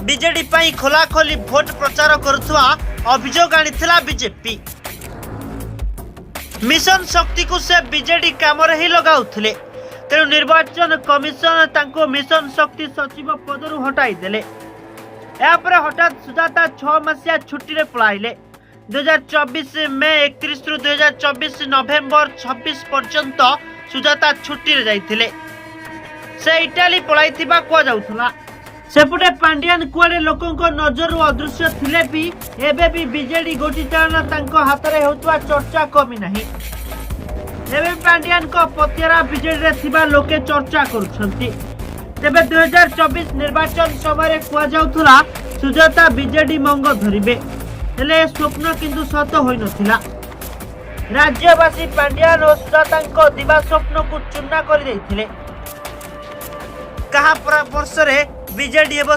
BJD ପାଇଁ ଖୋଲାଖୋଲି vote ପ୍ରଚାର କରୁଥିବା ଅଭିଯୋଗ ଆଣିଥିଲା ବିଜେପି। ମିଶନ ଶକ୍ତିକୁ ସେ ବିଜେଡି କାମରେ ହିଁ ଲଗାଉଥିଲେ। ତେଣୁ ନିର୍ବାଚନ କମିଶନ ତାଙ୍କୁ ମିଶନ ଶକ୍ତି ସଚିବ ପଦରୁ ହଟାଇ ଦେଲେ। ଏହାପରେ ହଠାତ୍ ସୁଜାତା 6 ମାସିଆ ଛୁଟିରେ ପଳାଇଲେ। 2024 ମେ 31ରୁ 2024 ନଭେମ୍ବର 26 ପର୍ଯ୍ୟନ୍ତ ସୁଜାତା ଛୁଟିରେ ଯାଇଥିଲେ। ସେ ଇଟାଲୀ ପଳାଇଥିବା କୁହାଯାଉଥିଲା। ସେପଟେ ପାଣ୍ଡିଆନ କୁଆଡେ ଲୋକଙ୍କ ନଜରରୁ ଅଦୃଶ୍ୟ ଥିଲେ ବି ଏବେ ବି ବିଜେଡି ଗୋଟି ଚାଳନା ତାଙ୍କ ହାତରେ ହେଉଥିବା ଚର୍ଚ୍ଚା କମି ନାହିଁ। ଏବେ ପାଣ୍ଡିଆନଙ୍କ ପତିଆରା ବିଜେଡିରେ ଥିବା ଲୋକେ ଚର୍ଚ୍ଚା କରୁଛନ୍ତି। ତେବେ 2024 ନିର୍ବାଚନ ସମୟରେ କୁହାଯାଉଥିଲା, ସୁଜାତା ବିଜେଡି ମଙ୍ଗ ଧରିବେ। ହେଲେ ଏ ସ୍ୱପ୍ନ କିନ୍ତୁ ସତ ହୋଇନଥିଲା। ରାଜ୍ୟବାସୀ ପାଣ୍ଡିଆନ ଓ ସୁଜାତାଙ୍କ ଦିବା ସ୍ୱପ୍ନକୁ ଚୂନା କରିଦେଇଥିଲେ। କାହା ପରାମର୍ଶରେ ବିଜେଡି ହେବ